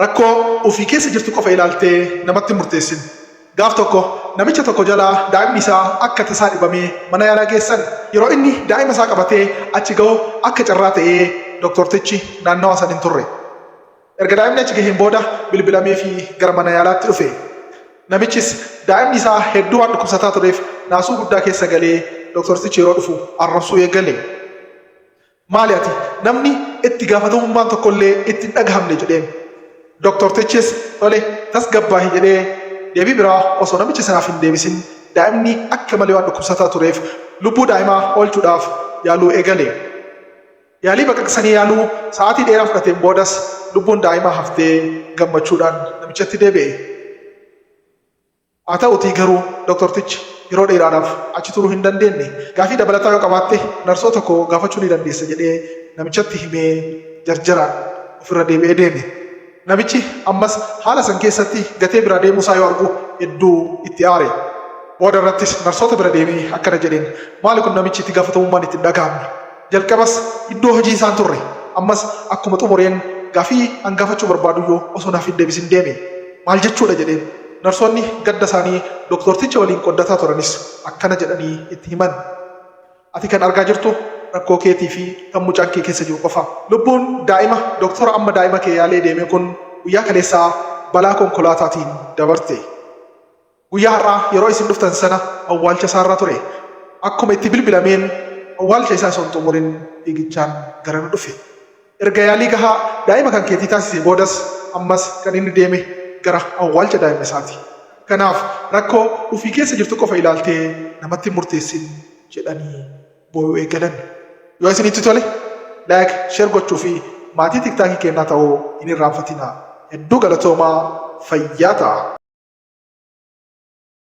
Rakkoo ofii keessa jirtu qofa ilaaltee namatti hin murteessin. Gaaf tokko namicha tokko jalaa daa'imni isaa akka tasaa dhibamee mana yaalaa geessan. Yeroo inni daa'ima isaa qabatee achi gahu akka carraa ta'ee doktortichi naannawa san hin turre. Erga daa'imni achi gaheen booda bilbilameefii gara mana yaalaatti dhufe. Namichis daa'imni isaa hedduu waan dhukkubsataa tureef naasuu guddaa keessa galee doktortichi yeroo dhufu arrabsuu eegale. Maali ati namni itti gaafatamummaan tokkollee itti hin dhagahamne jedheen. Doktortichis tole tasgabbaahi jedhee deebii biraa osoo namicha sanaaf hin deebisin daa'imni akka malee waan dhukkubsataa tureef lubbuu daa'imaa oolchuudhaaf yaaluu eegale. Yaalii baqaqsanii yaaluu sa'aatii dheeraa fudhateen boodas lubbuun daa'imaa haftee gammachuudhaan namichatti deebi'e. Haa ta'utii garuu doktortichi yeroo dheeraadhaaf achi turuu hin dandeenne. Gaafii dabalataa yoo qabaatte narsoota koo gaafachuu ni dandeessa jedhee namichatti himee jarjaraan ofirra deebi'ee deeme. Namichi ammas haala san keessatti gatee biraa deemuu isaa yoo argu hedduu itti aare. Booda irrattis narsoota bira deemee akkana jedheen, Maali kun namichi itti gaafatamummaan itti hin dhagahamne? Jalqabas iddoo hojii isaa hin turre. Ammas akkuma xumureen gaafii an gaafachuu barbaaduyyuu osoo naaf hin deebisin deeme. Maal jechuudha jedheen. Narsoonni gadda isaanii doktoorticha waliin qooddataa turanis akkana jedhanii itti himan. Ati kan argaa jirtu rakkoo keetii fi kan mucaan kee keessa jiru qofa. Lubbuun daa'ima doktora amma daa'ima kee yaalee deemee kun guyyaa kaleessaa balaa konkolaataatiin dabarte. Guyyaa har'aa yeroo isin dhuftan sana awwaalcha isaarra ture. Akkuma itti bilbilameen awwaalcha isaa osoo hin xumurin fiigichaan garana dhufe. Erga yaalii gahaa daa'ima kan keetii taasisee boodas ammas kan inni deeme gara awwaalcha daa'ima isaati. Kanaaf rakkoo ufii keessa jirtu qofa ilaaltee namatti hin murteessin jedhanii booyuu eegalan. Yoo isinitti tole like, share gochuu fi maatii tiktaakii keennaa ta'uu hin irraanfatinaa. Hedduu galatoomaa fayyaa ta'aa.